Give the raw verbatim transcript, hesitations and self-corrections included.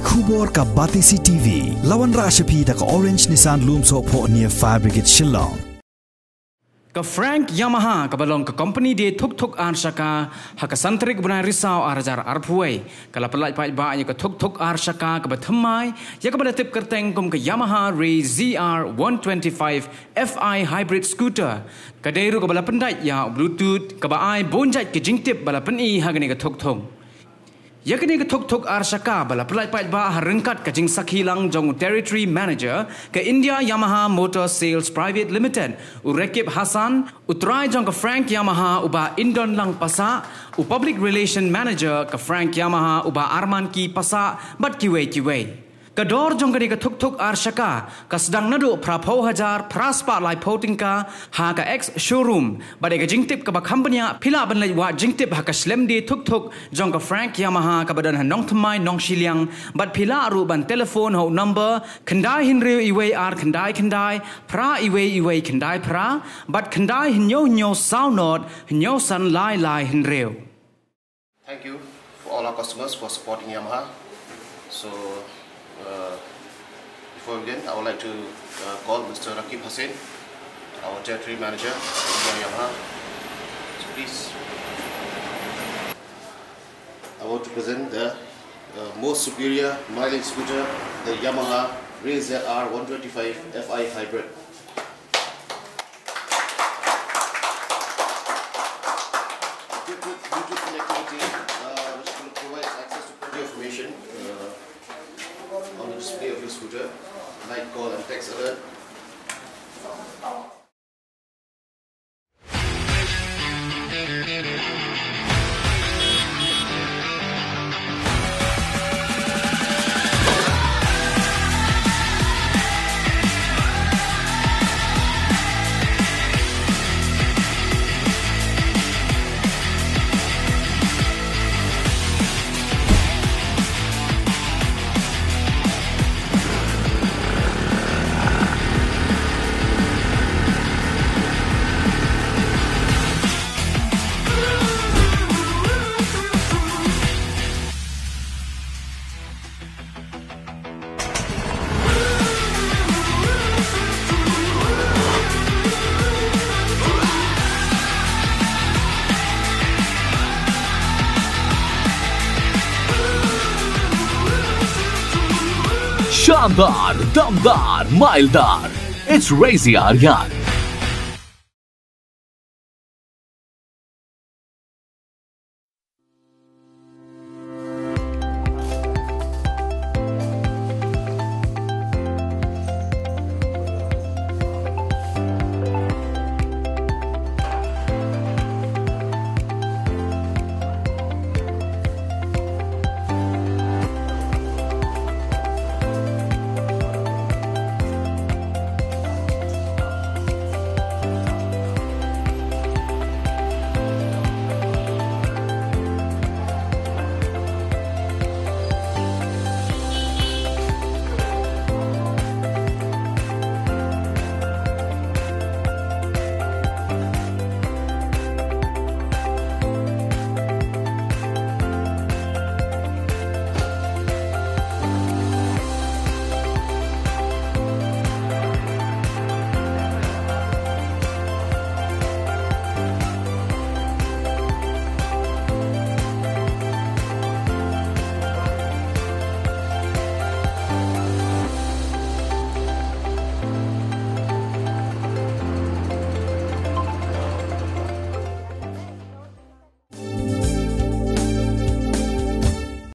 Khubor ka Batesi T V, la wanrah sha phi da ka Orange Nissan Lumsohphoh near Fire Brigade Shillong. Ka Frank Yamaha kaba long ka company de thuk thuk ar shaka ha ka san tarik bnai Risaw ar hajar arphew wei. Ka la pynlait paidbah ïa ka thuk thuk ar shaka kaba thymmai, ïa kaba la tip kyrteng kum ka Yamaha Ray Z R one twenty-five F I Hybrid Scooter. Ka dei ruh kaba la pyndait ïa u Bluetooth, kaba ai bun jait ki jingtip ba la pyni ha kane ka thuk thuk. Ïa kane ka thuk thuk ar shaka ba la pynlait paidbah ha ryngkat ka jingsakhi lang jong u Territory Manager ka India Yamaha Motor Sales Private Limited, u Rakib Hassan, u trai jong ka Frank Yamaha u Bah Indonlang Passah, u Public Relation Manager ka Frank Yamaha u Bah Armanki Passah, bad kiwei kiwei. Ka dor jong kane ka thuk thuk ar shaka ka sdang naduh phra phew hajar phra spah lai phew tyngka ha ka ex showroom. Bad ïa ka jingtip kaba kham bniah, phi lah ban leit wad jingtip ha ka shlem de thuk thuk jong ka Frank Yamaha kaba don ha Nongthymmai Nongshiliang, bad phi lah ruh ban telephone ha u number khyndai hynriew iwei ar khyndai khyndai phra iwei iwei khyndai phra bad khyndai hynñiew hynñiew saw nod hynñiew san lai lai hynriew. Thank you for all our customers for supporting Yamaha. So, uh, before we begin, I would like to uh, call Mister Rakib Hussain, our territory manager at India Yamaha. So please, I want to present the uh, most superior mileage scooter, the Yamaha Ray Z R one twenty-five F I Hybrid. Equipped with Bluetooth connectivity, uh, which will provide access to plenty of information uh, on the display of your scooter, like call and text alert. Shandar, damdar, maildar. It's Ray Z R, yaar.